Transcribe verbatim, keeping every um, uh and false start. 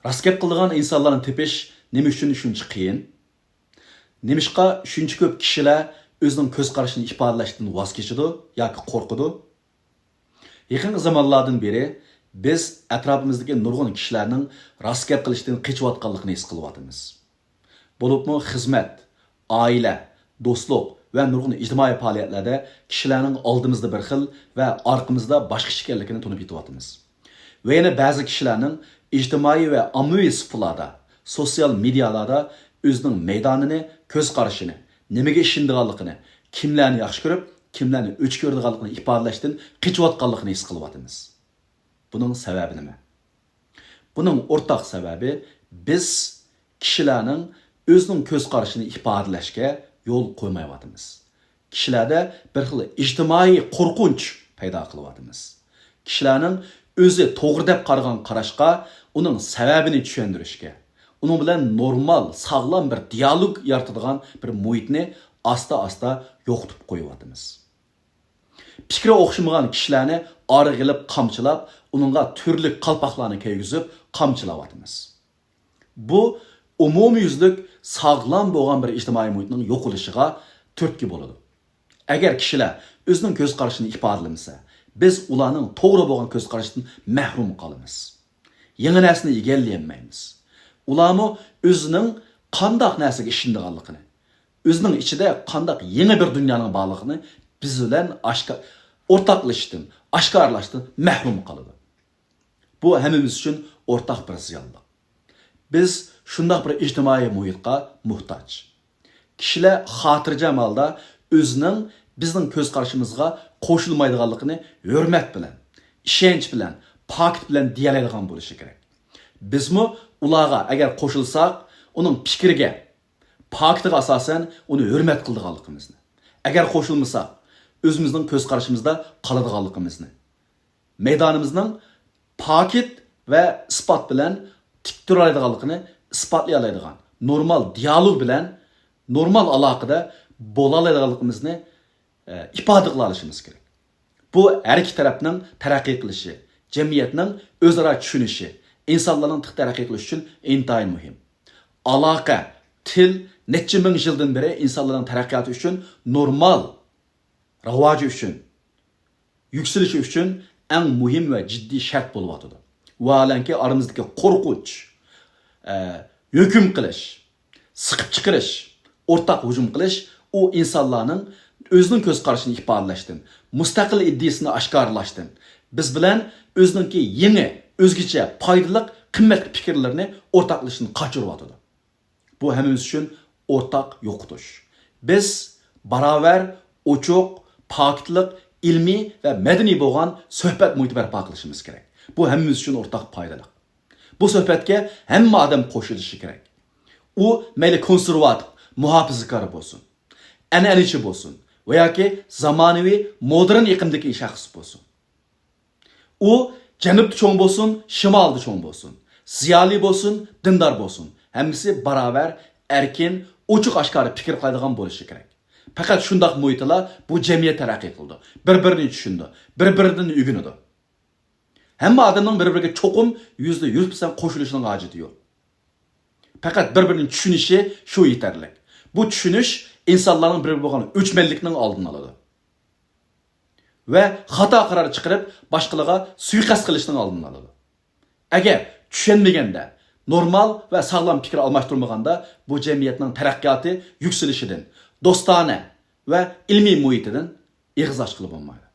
راست گەپ قىلىدىغان ئىنسانلارنى تېپىش نېمە ئۈچۈن شۇنچە قىيىن؟ نېمىشقا شۇنچە كۆپ كىشىلەر ئۆزىنىڭ كۆز قارىشىنى ئىپادىلەشتىن ۋاز كېچىدۇ ياكى قورقىدۇ؟ يېقىنقى زامانلاردىن بېرى بىز ئەتراپىمىزدىكى نۇرغۇن كىشىلەرنىڭ راست گەپ قىلىشتىن قېچىۋاتقانلىقىنى ھېس قىلىۋاتىمىز. بولۇپمۇ خىزمەت، ئائىلە، دوستلۇق ۋە نۇرغۇن ئىجتىمائىي پائالىيەتلەردە كىشىلەرنىڭ ئالدىمىزدا بىر خىل ۋە ئارقىمىزدا باشقىچە ئىكەنلىكىنى تونۇپ يېتىۋاتىمىز. ۋە يەنە بەزى كىشىلەرنىڭ ئىجتىمائىي ۋە ئاممىۋى سۇپىلاردا، سوتسىيال مېدىيالاردا ئۆزىنىڭ مەيدانىنى، كۆز قارىشىنى، نېمىگە ئىشىنىدىغانلىقىنى، كىملەرنى ياخشى كۆرۈپ، كىملەرنى ئۆچ كۆرىدىغانلىقىنى ئىپادىلەشتىن قېچىۋاتقانلىقىنى ھېس قىلىۋاتىمىز. بۇنىڭ سەۋەبى نېمە؟ بۇنىڭ ئورتاق سەۋەبى، بىز كىشىلەرنىڭ ئۆزىنىڭ كۆز قارىشىنى ئىپادىلەشكە يول قويمايۋاتىمىز. كىشىلەردە بىر خىل ئىجتىمائىي قورقۇنچ پەيدا قىلىۋاتىمىز. كىشىلەرنىڭ ئۆزى توغرا دەپ قارىغان قاراشقا ئۇنىڭ سەۋەبىنى چۈشەندۈرۈشكە، ئۇنىڭ بىلەن نورمال، ساغلام بىر دىيالوگ يارىتىدىغان بىر مۇھىتنى ئاستا-ئاستا يوقىتىپ قويۇۋاتىمىز. پىكرى ئوخشىمىغان كىشىلەرنى ئارىغا ئېلىپ قامچىلاپ، ئۇنىڭغا تۈرلۈك قالپاقلارنى كىيگۈزۈپ قامچىلاۋاتىمىز. بۇ ئومۇميۈزلۈك ساغلام بولغان بىر ئىجتىمائىي مۇھىتنىڭ يوقىلىشىغا تۈرتكە بولىدۇ. ئەگەر كىشىلەر ئۆزىنىڭ كۆز قارىشىنى ئىپادىلىمىسە، بىز ئۇلارنىڭ توغرا بولغان كۆز قارىشىدىن مەھرۇم قالىمىز. يېڭى نەرسىنى ئىگىلىيەلمەيمىز. ئۇلارمۇ ئۆزىنىڭ قانداق نەرسىگە ئىشىنىدىغانلىقىنى، ئۆزىنىڭ ئىچىدە قانداق يېڭى بىر دۇنيانىڭ بارلىقىنى بىز بىلەن ئاشكا-، ئورتاقلىشىشتىن، ئاشكارىلاشتىن مەھرۇم قالىدۇ. بۇ ھەممىمىز ئۈچۈن ئورتاق بىر زىيانلىق. بىز شۇنداق بىر ئىجتىمائىي مۇھىتقا موھتاج. كىشىلەر خاتىرجەم ھالدا ئۆزىنىڭ بىزنىڭ كۆز قارىشىمىزغا قوشۇلمايدىغانلىقىنى ھۆرمەت بىلەن، ئىشەنچ بىلەن، پاكىت بىلەن دېيەلەيدىغان بولۇشى كېرەك. بىزمۇ ئۇلارغا ئەگەر قوشۇلساق، ئۇنىڭ پىكرىگە، پاكىتىغا ئاساسەن ئۇنى ھۆرمەت قىلىدىغانلىقىمىزنى، ئەگەر قوشۇلمىساق، ئۆزىمىزنىڭ كۆز قارىشىمىزدا قالىدىغانلىقىمىزنى، مەيدانىمىزنىڭ پاكىت ۋە ئىسپات بىلەن تىك تۇرالايدىغانلىقىنى ئىسپاتلىيالايدىغان، نورمال دىيالوگ بىلەن، نورمال ئالاقىدە بولالايدىغانلىقىمىزنى، ئە، ئىپادە قىلالىشىمىز كېرەك. بۇ ھەر ئىككى تەرەپنىڭ تەرەققىي قىلىشى، جەمئىيەتنىڭ ئۆزئارا چۈشىنىشى، ئىنسانلارنىڭ تېخى تەرەققىي قىلىشى ئۈچۈن ئىنتايىن مۇھىم. ئالاقە، تىل نەچچە مىڭ يىلدىن بېرى ئىنسانلارنىڭ تەرەققىياتى ئۈچۈن نورمال راۋاجى ئۈچۈن، يۈكسىلىشى ئۈچۈن ئەڭ مۇھىم ۋە جىددىي شەرت بولۇۋاتىدۇ. ۋاھالەنكى، ئارىمىزدىكى قورقۇنچ، ئە، ھۆكۈم قىلىش، سىقىپ چىقىرىش، ئورتاق ھۇجۇم قىلىش، ئۇ ئىنسانلارنىڭ ئۆزىنىڭ كۆز قارىشىنى ئىپادىلەشتىن، مۇستەقىل ئىدىيىسىنى ئاشكارىلاشتىن، بىز بىلەن ئۆزىنىڭكى يېڭى، ئۆزگىچە، پايدىلىق، قىممەتلىك پىكىرلىرىنى ئورتاقلىشىشتىن قاچۇرۇۋاتىدۇ. بۇ ھەممىمىز ئۈچۈن ئورتاق يوقىتىش. بىز باراۋەر، ئوچۇق، پاكىتلىق، ئىلمىي ۋە مەدەنىي بولغان سۆھبەت مۇھىتى بەرپا قىلىشىمىز كېرەك. بۇ ھەممىمىز ئۈچۈن ئورتاق پايدىلىق. بۇ سۆھبەتكە ھەممە ئادەم قوشۇلۇشى كېرەك. ئۇ مەيلى كونسېرۋاتىپ، مۇھاپىزىكار بولسۇن، ئەنئەنىچى بولسۇن ۋە ياكى زامانىۋى، مودېرن ئېقىمدىكى شەخس بولسۇن. ئۇ جەنۇبتا چوڭ بولسۇن، شىمالدا چوڭ بولسۇن، زىيالىي بولسۇن، دىندار بولسۇن، ھەممىسى باراۋەر، ئەركىن، ئوچۇق-ئاشكارا پىكىر قىلالايدىغان بولۇشى كېرەك. پەقەت شۇنداق مۇھىتتىلا بۇ جەمئىيەت تەرەققىي قىلىدۇ، بىر-بىرىنى چۈشىنىدۇ، بىر-بىرىدىن ئۆگىنىدۇ. ھەممە ئادەمنىڭ بىر-بىرىگە چوقۇم يۈزدە يۈز پىرسەنت قوشۇلۇشىنىڭ ھاجىتى يوق. پەقەت بىر-بىرىنى چۈشىنىشى شۇ يېتەرلىك. بۇ چۈشىنىش ئىنسانلارنىڭ بىر-بىرىگە بولغان ئۆچمەنلىكنىڭ ئالدىنى ئالىدۇ. ۋە خاتا قارار چىقىرىپ، باشقىلارغا سۇيىقەست قىلىشنىڭ ئالدىنى ئالىدۇ. ئەگەر چۈشەنمىگەندە، نورمال ۋە ساغلام پىكىر ئالماشتۇرمىغاندا، بۇ جەمئىيەتنىڭ تەرەققىياتى، يۈكسىلىشىدىن، دوستانە ۋە ئىلمىي مۇھىتىدىن ئېغىز ئاچقىلى بولمايدۇ.